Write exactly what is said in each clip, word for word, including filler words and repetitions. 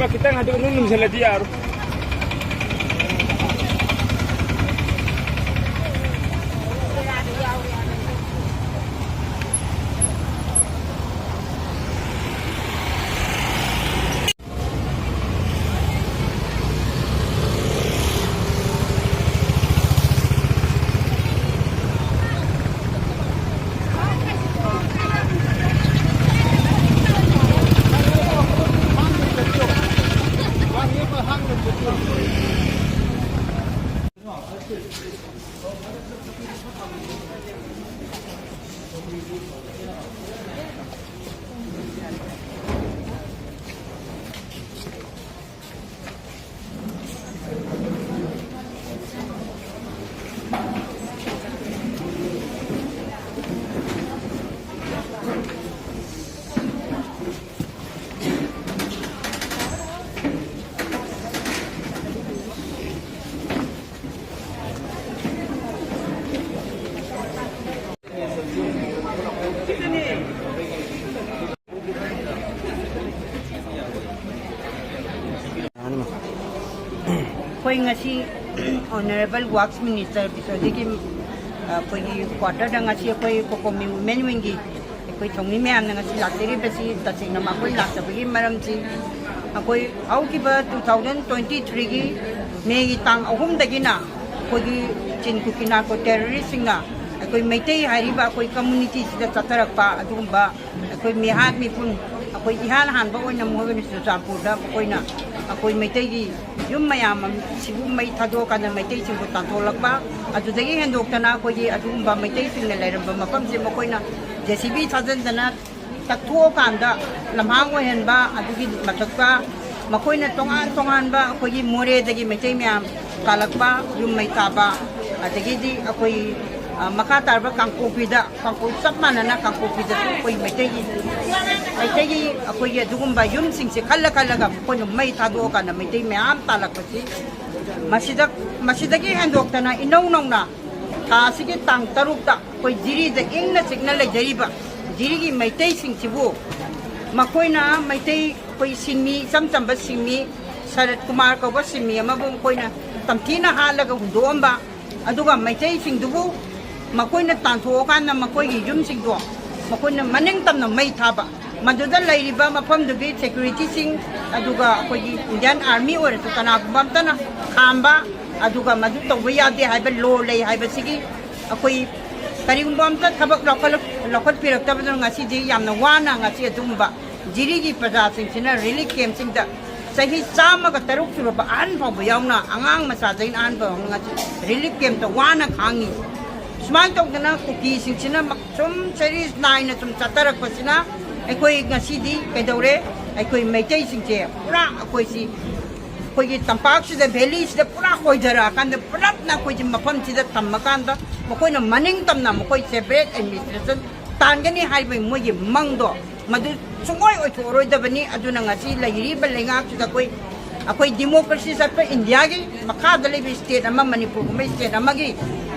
ꯈꯤꯇꯪ ꯍꯟꯗꯣꯛ ꯅꯨꯡ ꯅꯨꯡꯁꯤꯜꯂꯗꯤ ꯌꯥꯔꯣꯏ꯫ ꯑꯩꯈꯣꯏ ꯉꯁꯤ Honourable Works Minister ꯕꯤꯁ꯭ꯋꯖꯤꯠꯀꯤ, ꯑ, ꯑꯩꯈꯣꯏꯒꯤ quarter ꯗ ꯉꯁꯤ ꯑꯩꯈꯣꯏ COCOMI Women Wing ꯒꯤ ꯑꯩꯈꯣꯏ ꯊꯧꯃꯤ ꯃꯌꯥꯝꯅ ꯉꯁꯤ ꯂꯥꯛꯆꯔꯤꯕꯁꯤ ꯇꯁꯦꯡꯅ ꯃꯈꯣꯏ ꯂꯥꯛꯆꯕꯒꯤ ꯃꯔꯝꯁꯤ ꯑꯩꯈꯣꯏ ꯍꯧꯈꯤꯕ two thousand twenty three ꯒꯤ May ꯒꯤ ꯇꯥꯡ ꯑꯍꯨꯝꯗꯒꯤꯅ ꯑꯩꯈꯣꯏꯒꯤ ꯆꯤꯟ ꯀꯨꯀꯤ narco terrorist ꯁꯤꯡꯅ ꯑꯩꯈꯣꯏ ꯃꯩꯇꯩ ꯍꯥꯏꯔꯤꯕ ꯑꯩꯈꯣꯏ community ꯁꯤꯗ ꯆꯠꯊꯔꯛꯄ ꯑꯗꯨꯒꯨꯝꯕ ꯑꯩꯈꯣꯏ ꯃꯤꯍꯥꯠ ꯃꯤꯄꯨꯟ, ꯑꯩꯈꯣꯏ ꯏꯍꯥꯟ ꯍꯥꯟꯕ ꯑꯣꯏꯅ ꯃꯈꯣꯏꯅ ꯆꯨꯔꯆꯥꯟꯄꯨꯔꯗ ꯃꯈꯣꯏꯅ ꯑꯩꯈꯣꯏ ꯃꯩꯇꯩꯒꯤ ꯌꯨꯝ ꯃꯌꯥꯝ ꯑꯃ ꯁꯤꯕꯨ ꯃꯩ ꯊꯥꯗꯣꯛꯑꯀꯥꯟꯗ ꯃꯩꯇꯩꯁꯤꯡꯕꯨ ꯇꯥꯟꯊꯣꯛꯂꯛꯄ, ꯑꯗꯨꯗꯒꯤ ꯍꯦꯟꯗꯣꯛꯇꯅ ꯑꯩꯈꯣꯏꯒꯤ ꯑꯗꯨꯒꯨꯝꯕ ꯃꯩꯇꯩꯁꯤꯡꯅ ꯂꯩꯔꯝꯕ ꯃꯐꯝꯁꯦ ꯃꯈꯣꯏꯅ JCB ꯊꯥꯖꯤꯟꯗꯅ ꯇꯛꯊꯣꯛꯑꯀꯥꯟꯗ ꯂꯝꯍꯥꯡ ꯑꯣꯏꯍꯟꯕ, ꯑꯗꯨꯒꯤ ꯃꯊꯛꯇ ꯃꯈꯣꯏꯅ ꯇꯣꯉꯥꯟ ꯇꯣꯉꯥꯟꯕ ꯑꯩꯈꯣꯏꯒꯤ ꯃꯣꯔꯦꯗꯒꯤ ꯃꯩꯇꯩ ꯃꯌꯥꯝ ꯀꯥꯜꯂꯛꯄ, ꯌꯨꯝ ꯃꯩ ꯊꯥꯕ, ꯑꯗꯒꯤꯗꯤ ꯑꯩꯈꯣꯏ, ꯑ, ꯃꯈꯥ ꯇꯥꯔꯕ ꯀꯥꯡꯄꯣꯛꯄꯤꯗ, ꯀꯥꯡꯄꯣꯛ ꯆꯞ ꯃꯥꯟꯅꯅ ꯀꯥꯡꯄꯣꯛꯄꯤꯗꯁꯨ ꯑꯩꯈꯣꯏ ꯃꯩꯇꯩꯒꯤ, ꯃꯩꯇꯩꯒꯤ ꯑꯩꯈꯣꯏꯒꯤ ꯑꯗꯨꯒꯨꯝꯕ ꯌꯨꯝꯁꯤꯡꯁꯦ ꯈꯜꯂ ꯈꯜꯂꯒ ꯃꯈꯣꯏꯅ ꯃꯩ ꯊꯥꯗꯣꯛꯑꯀꯥꯟꯗ ꯃꯩꯇꯩ ꯃꯌꯥꯝ ꯇꯥꯜꯂꯛꯄꯁꯤ, ꯃꯁꯤꯗ, ꯃꯁꯤꯗꯒꯤ ꯍꯦꯟꯗꯣꯛꯇꯅ ꯏꯅꯧ ꯅꯧꯅ ꯊꯥ ꯑꯁꯤꯒꯤ ꯇꯥꯡ ꯇꯔꯨꯛꯇ ꯑꯩꯈꯣꯏ ꯖꯤꯔꯤꯗ ꯏꯪꯅ ꯆꯤꯛꯅ ꯂꯩꯖꯔꯤꯕ ꯖꯤꯔꯤꯒꯤ ꯃꯩꯇꯩꯁꯤꯡꯁꯤꯕꯨ ꯃꯈꯣꯏꯅ ꯃꯩꯇꯩ ꯑꯩꯈꯣꯏ ꯁꯤꯟꯃꯤ, ꯏꯆꯝ ꯆꯝꯕ ꯁꯤꯟꯃꯤ, ꯁꯔꯠ ꯀꯨꯃꯥꯔ ꯀꯧꯕ ꯁꯤꯟꯃꯤ ꯑꯃꯕꯨ ꯃꯈꯣꯏꯅ ꯇꯝꯊꯤꯅ ꯍꯥꯠꯂꯒ ꯍꯨꯟꯗꯣꯛꯑꯝꯕ, ꯑꯗꯨꯒ ꯃꯩꯇꯩꯁꯤꯡꯗꯨꯕꯨ ꯃꯈꯣꯏꯅ ꯇꯥꯟꯊꯣꯛꯑꯀꯥꯟꯗ ꯃꯈꯣꯏꯒꯤ ꯌꯨꯝꯁꯤꯡꯗꯣ ꯃꯈꯣꯏꯅ ꯃꯅꯤꯡ ꯇꯝꯅ ꯃꯩ ꯊꯥꯕ, ꯃꯗꯨꯗ ꯂꯩꯔꯤꯕ ꯃꯐꯝꯗꯨꯒꯤ ꯁꯦꯀ꯭ꯌꯨꯔꯤꯇꯤꯁꯤꯡ, ꯑꯗꯨꯒ ꯑꯩꯈꯣꯏꯒꯤ ꯏꯟꯗꯤꯌꯥꯟ ꯑꯥꯔꯃꯤ ꯑꯣꯏꯔꯁꯨ ꯀꯅꯥꯒꯨꯝꯕ ꯑꯝꯇꯅ ꯈꯥꯝꯕ, ꯑꯗꯨꯒ ꯃꯗꯨ ꯇꯧꯕ ꯌꯥꯗꯦ ꯍꯥꯏꯕ ꯂꯣ ꯂꯩ ꯍꯥꯏꯕꯁꯤꯒꯤ ꯑꯩꯈꯣꯏ ꯀꯔꯤꯒꯨꯝꯕ ꯑꯝꯇ ꯊꯕꯛ ꯂꯧꯈꯠꯂ-, ꯂꯧꯈꯠꯄꯤꯔꯛꯇꯕꯗꯨꯅ ꯉꯁꯤꯗꯤ ꯌꯥꯝꯅ ꯋꯥꯅ ꯉꯁꯤ ꯑꯗꯨꯒꯨꯝꯕ ꯖꯤꯔꯤꯒꯤ ꯄ꯭ꯔꯖꯥꯁꯤꯡꯁꯤꯅ ꯔꯤꯂꯤꯐ ꯀꯦꯝꯞꯁꯤꯡꯗ ꯆꯍꯤ ꯆꯥꯝꯃꯒ ꯇꯔꯨꯛ ꯁꯨꯔꯕ ꯑꯍꯟ ꯐꯥꯎꯕ ꯌꯥꯎꯅ, ꯑꯉꯥꯡ ꯃꯆꯥꯗꯒꯤꯅ ꯑꯍꯟ ꯐꯥꯎꯕ ꯉꯁꯤ ꯔꯤꯂꯤꯐ ꯀꯦꯝꯞꯇ ꯋꯥꯅ ꯈꯥꯡꯉꯤ꯫ ꯁꯨꯃꯥꯏꯅ ꯇꯧꯗꯅ ꯀꯨꯀꯤꯁꯤꯡꯁꯤꯅ ꯃ-, ꯁꯨꯝ ꯁꯦꯔꯤꯁ ꯅꯥꯏꯅ ꯁꯨꯝ ꯆꯠꯊꯔꯛꯄꯁꯤꯅ ꯑꯩꯈꯣꯏ ꯉꯁꯤꯗꯤ ꯀꯩꯗꯧꯔꯦ? ꯑꯩꯈꯣꯏ ꯃꯩꯇꯩꯁꯤꯡꯁꯦ ꯄꯨꯔꯥ ꯑꯩꯈꯣꯏꯁꯤ ꯑꯩꯈꯣꯏꯒꯤ ꯇꯝꯄꯥꯛꯁꯤꯗ, ꯚꯦꯂꯤꯁꯤꯗ ꯄꯨꯔꯥ ꯍꯣꯏꯊꯔꯛꯑꯀꯥꯟꯗ ꯄꯨꯂꯞꯅ ꯑꯩꯈꯣꯏꯁꯤ ꯃꯐꯝꯁꯤꯗ ꯊꯝꯃꯀꯥꯟꯗ ꯃꯈꯣꯏꯅ ꯃꯅꯤꯡ ꯇꯝꯅ ꯃꯈꯣꯏ ꯁꯦꯄꯔꯦꯠ ꯑꯦꯗꯃꯤꯅꯤꯁꯇ꯭ꯔꯦꯁꯟ ꯇꯥꯟꯒꯅꯤ ꯍꯥꯏꯕꯒꯤ ꯃꯣꯏꯒꯤ ꯃꯪꯗꯣ ꯃꯗꯨ ꯁꯨꯡꯑꯣꯏ ꯑꯣꯏꯊꯣꯛꯑꯔꯣꯏꯗꯕꯅꯤ꯫ ꯑꯗꯨꯅ ꯉꯁꯤ ꯂꯩꯔꯤꯕ ꯂꯩꯉꯥꯛꯁꯤꯗ ꯑꯩꯈꯣꯏ, ꯑꯩꯈꯣꯏ ꯗꯤꯃꯣꯀ꯭ꯔꯦꯁꯤ ꯆꯠꯄ ꯏꯟꯗꯤꯌꯥꯒꯤ ꯃꯈꯥꯗ ꯂꯩꯕ ꯁ꯭ꯇꯦꯠ ꯑꯃ, ꯃꯅꯤꯄꯨꯔꯒꯨꯝꯕ ꯁ꯭ꯇꯦꯠ ꯑꯃꯒꯤ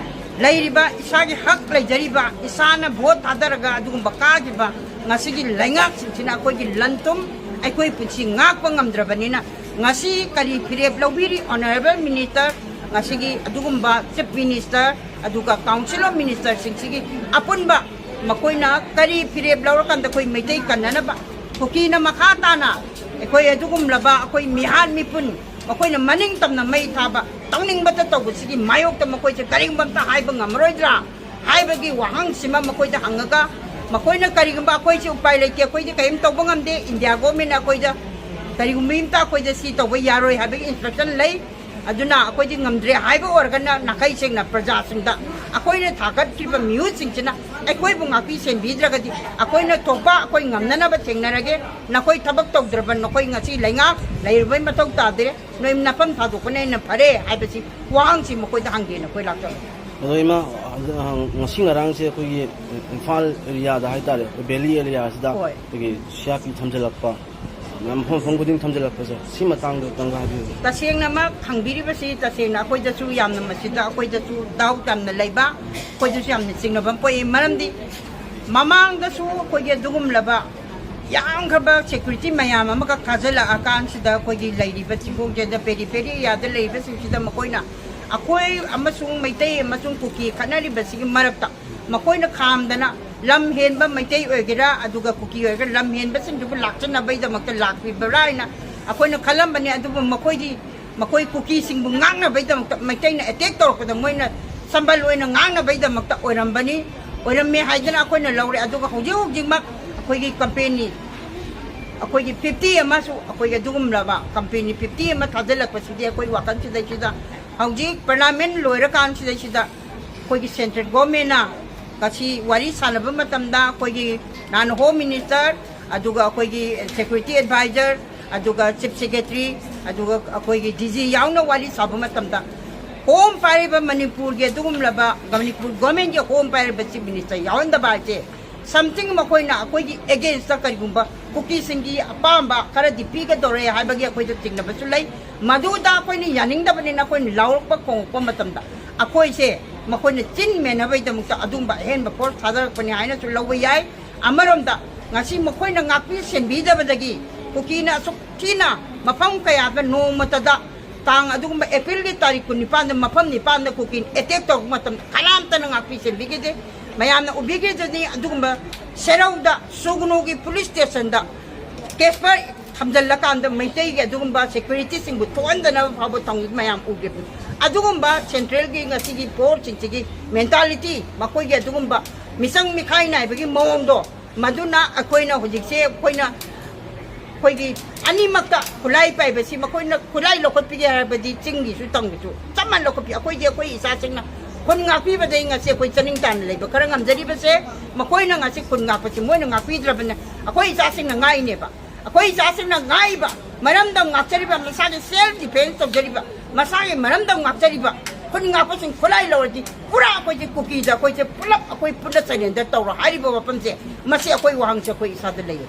ꯂꯩꯔꯤꯕ ꯏꯁꯥꯒꯤ ꯍꯛ ꯂꯩꯖꯔꯤꯕ, ꯏꯁꯥꯅ ꯚꯣꯠ ꯊꯥꯗꯔꯒ ꯑꯗꯨꯒꯨꯝꯕ ꯀꯥꯈꯤꯕ ꯉꯁꯤꯒꯤ ꯂꯩꯉꯥꯛꯁꯤꯡꯁꯤꯅ ꯑꯩꯈꯣꯏꯒꯤ ꯂꯟ ꯊꯨꯝ, ꯑꯩꯈꯣꯏ ꯄꯨꯟꯁꯤ ꯉꯥꯛꯄ ꯉꯝꯗ꯭ꯔꯕꯅꯤꯅ, ꯉꯁꯤ ꯀꯔꯤ ꯐꯤꯔꯦꯞ ꯂꯧꯕꯤꯔꯤ ꯑꯣꯅꯔꯦꯕꯜ ꯃꯤꯅꯤꯁꯇꯔ, ꯉꯁꯤꯒꯤ ꯑꯗꯨꯒꯨꯝꯕ ꯆꯤꯐ ꯃꯤꯅꯤꯁꯇꯔ, ꯑꯗꯨꯒ ꯀꯥꯎꯟꯁꯤꯜ ꯑꯣꯐ ꯃꯤꯅꯤꯁꯇꯔꯁꯤꯡꯁꯤꯒꯤ ꯑꯄꯨꯟꯕ ꯃꯈꯣꯏꯅ ꯀꯔꯤ ꯐꯤꯔꯦꯞ ꯂꯧꯔꯀꯥꯟꯗ ꯑꯩꯈꯣꯏ ꯃꯩꯇꯩ ꯀꯟꯅꯅꯕ? ꯀꯨꯀꯤꯅ ꯃꯈꯥ ꯇꯥꯅ ꯑꯩꯈꯣꯏ ꯑꯗꯨꯒꯨꯝꯂꯕ ꯑꯩꯈꯣꯏ ꯃꯤꯍꯥꯠ ꯃꯤꯄꯨꯟ ꯃꯈꯣꯏꯅ ꯃꯅꯤꯡ ꯇꯝꯅ ꯃꯩ ꯊꯥꯕ, ꯇꯧꯅꯤꯡꯕꯇ ꯇꯧꯕꯁꯤꯒꯤ ꯃꯥꯌꯣꯛꯇ ꯃꯈꯣꯏꯁꯦ ꯀꯔꯤꯒꯨꯝꯕ ꯑꯝꯇ ꯍꯥꯏꯕ ꯉꯝꯃꯔꯣꯏꯗ꯭ꯔꯥ ꯍꯥꯏꯕꯒꯤ ꯋꯥꯍꯪꯁꯤꯃ ꯃꯈꯣꯏꯗ ꯍꯪꯉꯒ, ꯃꯈꯣꯏꯅ ꯀꯔꯤꯒꯨꯝꯕ ꯑꯩꯈꯣꯏꯁꯦ ꯎꯄꯥꯏ ꯂꯩꯇꯦ, ꯑꯩꯈꯣꯏꯁꯦ ꯀꯔꯤꯝ ꯇꯧꯕ ꯉꯝꯗꯦ, ꯏꯟꯗꯤꯌꯥ ꯒꯣꯔꯃꯦꯟꯅ ꯑꯩꯈꯣꯏꯗ ꯀꯔꯤꯒꯨꯝꯕ ꯑꯝꯇ ꯑꯩꯈꯣꯏꯗ ꯁꯤ ꯇꯧꯕ ꯌꯥꯔꯣꯏ ꯍꯥꯏꯕꯒꯤ ꯏꯟꯁꯇ꯭ꯔꯛꯁꯟ ꯂꯩ, ꯑꯗꯨꯅ ꯑꯩꯈꯣꯏꯗꯤ ꯉꯝꯗ꯭ꯔꯦ ꯍꯥꯏꯕ ꯑꯣꯏꯔꯒꯅ ꯅꯥꯈꯩ ꯁꯦꯡꯅ ꯄ꯭ꯔꯖꯥꯁꯤꯡꯗ ꯑꯩꯈꯣꯏꯅ ꯊꯥꯒꯠꯈ꯭ꯔꯤꯕ ꯃꯤꯍꯨꯠꯁꯤꯡꯁꯤꯅ ꯑꯩꯈꯣꯏꯕꯨ ꯉꯥꯛꯄꯤ ꯁꯦꯟꯕꯤꯗ꯭ꯔꯒꯗꯤ ꯑꯩꯈꯣꯏꯅ ꯊꯣꯛꯄ ꯑꯩꯈꯣꯏ ꯉꯝꯅꯅꯕ ꯊꯦꯡꯅꯔꯒꯦ꯫ ꯅꯈꯣꯏ ꯊꯕꯛ ꯇꯧꯗ꯭ꯔꯕ ꯅꯈꯣꯏ ꯉꯁꯤ ꯂꯩꯉꯥꯛ ꯂꯩꯔꯨꯕꯩ ꯃꯊꯧ ꯇꯥꯗ꯭ꯔꯦ꯫ ꯅꯣꯏ ꯅꯐꯝ ꯊꯥꯗꯣꯛꯄꯅ ꯍꯦꯟꯅ ꯐꯔꯦ ꯍꯥꯏꯕꯁꯤ ꯋꯥꯍꯪꯁꯤ ꯃꯈꯣꯏꯗ ꯍꯪꯒꯦꯅ ꯑꯩꯈꯣꯏ ꯂꯥꯛꯆꯕꯅꯤ꯫ ꯑꯗꯣ ꯏꯃꯥ, ꯉꯁꯤ ꯉꯔꯥꯡꯁꯦ ꯑꯩꯈꯣꯏꯒꯤ ꯏꯝꯐꯥꯜ ꯑꯦꯔꯤꯌꯥꯗ ꯍꯥꯏꯇꯥꯔꯦ, ꯑꯩꯈꯣꯏ ꯚꯦꯂꯤ ꯑꯦꯔꯤꯌꯥꯁꯤꯗ ꯍꯣꯏ꯫ ꯑꯩꯈꯣꯏꯒꯤ ꯁꯤ ꯑꯥꯔ ꯄꯤ ꯊꯝꯖꯤꯜꯂꯛꯄ, ꯃꯌꯥꯝ ꯃꯐꯝ ꯃꯐꯝ ꯈꯨꯗꯤꯡ ꯊꯝꯖꯤꯜꯂꯛꯄꯁꯦ, ꯁꯤ ꯃꯇꯥꯡꯗ ꯈꯤꯇꯪꯒ ꯍꯥꯏꯕꯤꯌꯨ꯫ ꯇꯁꯦꯡꯅꯃꯛ ꯍꯪꯕꯤꯔꯤꯕꯁꯤ ꯇꯁꯦꯡꯅ ꯑꯩꯈꯣꯏꯗꯁꯨ ꯌꯥꯝꯅ, ꯃꯁꯤꯗ ꯑꯩꯈꯣꯏꯗꯁꯨ ꯗꯥꯎꯠ ꯌꯥꯝꯅ ꯂꯩꯕ, ꯑꯩꯈꯣꯏꯗꯁꯨ ꯌꯥꯝꯅ ꯆꯤꯡꯅꯕ ꯑꯃ ꯄꯣꯛꯏ꯫ ꯃꯔꯝꯗꯤ ꯃꯃꯥꯡꯗꯁꯨ ꯑꯩꯈꯣꯏꯒꯤ ꯑꯗꯨꯒꯨꯝꯂꯕ ꯌꯥꯝꯈ꯭ꯔꯕ ꯁꯦꯀ꯭ꯌꯨꯔꯤꯇꯤ ꯃꯌꯥꯝ ꯑꯃꯈꯛ ꯊꯥꯖꯤꯜꯂꯛꯑꯀꯥꯟꯁꯤꯗ ꯑꯩꯈꯣꯏꯒꯤ ꯂꯩꯔꯤꯕ ꯆꯤꯡꯈꯣꯡꯁꯤꯗ, ꯄꯦꯔꯤ ꯄꯦꯔꯤ ꯑꯦꯔꯤꯌꯥꯗ ꯂꯩꯔꯤꯕꯁꯤꯡꯁꯤꯗ ꯃꯈꯣꯏꯅ ꯑꯩꯈꯣꯏ ꯑꯃꯁꯨꯡ ꯃꯩꯇꯩ ꯑꯃꯁꯨꯡ ꯀꯨꯀꯤ ꯈꯠꯅꯔꯤꯕꯁꯤꯒꯤ ꯃꯔꯛꯇ ꯃꯈꯣꯏꯅ ꯈꯥꯝꯗꯅ ꯂꯝ ꯍꯦꯟꯕ ꯃꯩꯇꯩ ꯑꯣꯏꯒꯦꯔꯥ ꯑꯗꯨꯒ ꯀꯨꯀꯤ ꯑꯣꯏꯒꯦꯔꯥ, ꯂꯝ ꯍꯦꯟꯕꯁꯤꯡꯗꯨꯕꯨ ꯂꯥꯛꯆꯅꯕꯒꯤꯗꯃꯛꯇ ꯂꯥꯛꯄꯤꯕ꯭ꯔꯥ ꯍꯥꯏꯅ ꯑꯩꯈꯣꯏꯅ ꯈꯜꯂꯝꯕꯅꯤ꯫ ꯑꯗꯨꯕꯨ ꯃꯈꯣꯏꯗꯤ ꯃꯈꯣꯏ ꯀꯨꯀꯤꯁꯤꯡꯕꯨ ꯉꯥꯛꯅꯕꯒꯤꯗꯃꯛꯇ ꯃꯩꯇꯩꯅ ꯑꯦꯇꯦꯛ ꯇꯧꯔꯛꯄꯗ ꯃꯣꯏꯅ ꯁꯝꯕꯜ ꯑꯣꯏꯅ ꯉꯥꯛꯅꯕꯒꯤꯗꯃꯛꯇ ꯑꯣꯏꯔꯝꯕꯅꯤ, ꯑꯣꯏꯔꯝꯃꯦ ꯍꯥꯏꯗꯅ ꯑꯩꯈꯣꯏꯅ ꯂꯧꯔꯦ꯫ ꯑꯗꯨꯒ ꯍꯧꯖꯤꯛ ꯍꯧꯖꯤꯛꯃꯛ ꯑꯩꯈꯣꯏꯒꯤ ꯀꯝꯄꯦꯅꯤ ꯑꯩꯈꯣꯏꯒꯤ ꯐꯤꯐꯇꯤ ꯑꯃꯁꯨ, ꯑꯩꯈꯣꯏꯒꯤ ꯑꯗꯨꯒꯨꯝꯂꯕ ꯀꯝꯄꯦꯅꯤ ꯐꯤꯐꯇꯤ ꯑꯃ ꯊꯥꯖꯤꯜꯂꯛꯄꯁꯤꯗꯤ ꯑꯩꯈꯣꯏ ꯋꯥꯈꯜꯁꯤꯗꯩꯁꯤꯗ ꯍꯧꯖꯤꯛ ꯄꯥꯔꯂꯤꯌꯥꯃꯦꯟ ꯂꯣꯏꯔꯀꯥꯟꯁꯤꯗꯩꯁꯤꯗ ꯑꯩꯈꯣꯏꯒꯤ ꯁꯦꯟꯇ꯭ꯔꯦꯜ ꯒꯣꯔꯃꯦꯟꯅ ꯉꯁꯤ ꯋꯥꯔꯤ ꯁꯥꯟꯅꯕ ꯃꯇꯝꯗ ꯑꯩꯈꯣꯏꯒꯤ ꯅꯍꯥꯟ ꯍꯣꯝ ꯃꯤꯅꯤꯁꯇꯔ, ꯑꯗꯨꯒ ꯑꯩꯈꯣꯏꯒꯤ ꯁꯦꯀ꯭ꯌꯨꯔꯤꯇꯤ ꯑꯦꯗꯚꯥꯏꯖꯔ, ꯑꯗꯨꯒ ꯆꯤꯐ ꯁꯦꯀ꯭ꯔꯦꯇꯔꯤ, ꯑꯗꯨꯒ ꯑꯩꯈꯣꯏꯒꯤ ꯗꯤ ꯖꯤ ꯌꯥꯎꯅ ꯋꯥꯔꯤ ꯁꯥꯕ ꯃꯇꯝꯗ ꯍꯣꯝ ꯄꯥꯏꯔꯤꯕ ꯃꯅꯤꯄꯨꯔꯒꯤ ꯑꯗꯨꯒꯨꯝꯂꯕ ꯃꯅꯤꯄꯨꯔ ꯒꯣꯔꯃꯦꯟꯒꯤ ꯍꯣꯝ ꯄꯥꯏꯔꯤꯕ ꯆꯤꯐ ꯃꯤꯅꯤꯁꯇꯔ ꯌꯥꯎꯍꯟꯗꯕ ꯍꯥꯏꯁꯦ something ꯃꯈꯣꯏꯅ ꯑꯩꯈꯣꯏꯒꯤ against ꯀꯔꯤꯒꯨꯝꯕ ꯀꯨꯀꯤꯁꯤꯡꯒꯤ ꯑꯄꯥꯝꯕ ꯈꯔꯗꯤ ꯄꯤꯒꯗꯧꯔꯦ ꯍꯥꯏꯕꯒꯤ ꯑꯩꯈꯣꯏꯗ ꯆꯤꯡꯅꯕꯁꯨ ꯂꯩ꯫ ꯃꯗꯨꯗ ꯑꯩꯈꯣꯏꯅ ꯌꯥꯅꯤꯡꯗꯕꯅꯤꯅ ꯑꯩꯈꯣꯏꯅ ꯂꯥꯎꯔꯛꯄ ꯈꯣꯡꯉꯛꯄ ꯃꯇꯝꯗ ꯑꯩꯈꯣꯏꯁꯦ ꯃꯈꯣꯏꯅ ꯆꯤꯟ ꯃꯦꯟꯅꯕꯒꯤꯗꯃꯛꯇ ꯑꯗꯨꯝꯕ ꯑꯍꯦꯟꯕ ꯐꯣꯔꯁ ꯊꯥꯗꯔꯛꯄꯅꯤ ꯍꯥꯏꯅꯁꯨ ꯂꯧꯕ ꯌꯥꯏ꯫ ꯑꯃꯔꯣꯝꯗ ꯉꯁꯤ ꯃꯈꯣꯏꯅ ꯉꯥꯛꯄꯤ ꯁꯦꯟꯕꯤꯗꯕꯗꯒꯤ ꯀꯨꯀꯤꯅ ꯑꯁꯨꯛ ꯊꯤꯅ ꯃꯐꯝ ꯀꯌꯥꯗ ꯅꯣꯡꯃꯇꯗ ꯇꯥꯡ ꯑꯗꯨꯒꯨꯝꯕ ꯑꯦꯄ꯭ꯔꯤꯜꯒꯤ ꯇꯥꯔꯤꯛ ꯀꯨꯟꯅꯤꯄꯥꯟꯗ ꯃꯐꯝ ꯅꯤꯄꯥꯟꯗ ꯀꯨꯀꯤꯅ ꯑꯦꯇꯦꯛ ꯇꯧꯔꯛꯄ ꯃꯇꯝꯗ ꯀꯅꯥꯝꯇꯅ ꯉꯥꯛꯄꯤ ꯁꯦꯟꯕꯤꯈꯤꯗꯦ꯫ ꯃꯌꯥꯝꯅ ꯎꯕꯤꯈꯤꯗꯨꯅꯤ꯫ ꯑꯗꯨꯒꯨꯝꯕ ꯁꯦꯔꯧꯗ ꯁꯨꯒꯅꯨꯒꯤ ꯄꯨꯂꯤꯁ ꯁ꯭ꯇꯦꯁꯟꯗ ꯀꯦꯁꯄꯔ ꯊꯝꯖꯤꯜꯂꯀꯥꯟꯗ ꯃꯩꯇꯩꯒꯤ ꯑꯗꯨꯒꯨꯝꯕ ꯁꯦꯀ꯭ꯌꯨꯔꯤꯇꯤꯁꯤꯡꯕꯨ ꯊꯣꯛꯍꯟꯗꯅꯕ ꯐꯥꯎꯕ ꯇꯧꯏ ꯃꯌꯥꯝ ꯎꯈꯤꯕꯅꯤ꯫ ꯑꯗꯨꯒꯨꯝꯕ ꯁꯦꯟꯇ꯭ꯔꯦꯜꯒꯤ ꯉꯁꯤꯒꯤ ꯐꯣꯔꯁꯁꯤꯡꯁꯤꯒꯤ ꯃꯦꯟꯇꯥꯂꯤꯇꯤ, ꯃꯈꯣꯏꯒꯤ ꯑꯗꯨꯒꯨꯝꯕ ꯃꯤꯆꯪ ꯃꯤꯈꯥꯏ ꯅꯥꯏꯕꯒꯤ ꯃꯑꯣꯡꯗꯣ, ꯃꯗꯨꯅ ꯑꯩꯈꯣꯏꯅ ꯍꯧꯖꯤꯛꯁꯦ ꯑꯩꯈꯣꯏꯅ ꯑꯩꯈꯣꯏꯒꯤ ꯑꯅꯤꯃꯛꯇ ꯈꯨꯠꯂꯥꯏ ꯄꯥꯏꯕꯁꯤ ꯃꯈꯣꯏꯅ ꯈꯨꯠꯂꯥꯏ ꯂꯧꯈꯠꯄꯤꯒꯦ ꯍꯥꯏꯔꯕꯗꯤ ꯆꯤꯡꯒꯤꯁꯨ ꯇꯝꯒꯤꯁꯨ ꯆꯞ ꯃꯥꯟꯅ ꯂꯧꯈꯠꯄꯤ꯫ ꯑꯩꯈꯣꯏꯗꯤ ꯑꯩꯈꯣꯏ ꯏꯆꯥꯁꯤꯡꯅ ꯈꯨꯟ ꯉꯥꯛꯄꯤꯕꯗꯒꯤ ꯉꯁꯤ ꯑꯩꯈꯣꯏ ꯆꯅꯤꯡ ꯇꯥꯅ ꯂꯩꯕ ꯈꯔ ꯉꯝꯖꯔꯤꯕꯁꯦ꯫ ꯃꯈꯣꯏꯅ ꯉꯁꯤ ꯈꯨꯟ ꯉꯥꯛꯄꯁꯤ ꯃꯣꯏꯅ ꯉꯥꯛꯄꯤꯗ꯭ꯔꯕꯅꯤꯅ ꯑꯩꯈꯣꯏ ꯏꯆꯥꯁꯤꯡꯅ ꯉꯥꯛꯏꯅꯦꯕ꯫ ꯑꯩꯈꯣꯏ ꯏꯆꯥꯁꯤꯡꯅ ꯉꯥꯛꯏꯕ ꯃꯔꯝꯗ ꯉꯥꯛꯆꯔꯤꯕ, ꯃꯁꯥꯒꯤ ꯁꯦꯜꯐ ꯗꯤꯐꯦꯟꯁ ꯇꯧꯖꯔꯤꯕ, ꯃꯁꯥꯒꯤ ꯃꯔꯝꯗ ꯉꯥꯛꯆꯔꯤꯕ ꯈꯨꯟ ꯉꯥꯛꯄꯁꯤꯡ ꯈꯨꯠꯂꯥꯏ ꯂꯧꯔꯗꯤ ꯄꯨꯔꯥ ꯑꯩꯈꯣꯏꯁꯦ ꯀꯨꯀꯤꯗ ꯑꯩꯈꯣꯏꯁꯦ ꯄꯨꯂꯞ ꯑꯩꯈꯣꯏ ꯄꯨꯟꯅ ꯁꯔꯦꯟꯗꯔ ꯇꯧꯔꯣ ꯍꯥꯏꯔꯤꯕ ꯋꯥꯐꯝꯁꯦ, ꯃꯁꯤ ꯑꯩꯈꯣꯏ ꯋꯥꯍꯪꯁꯦ ꯑꯩꯈꯣꯏ ꯏꯁꯥꯗ ꯂꯩꯌꯦ꯫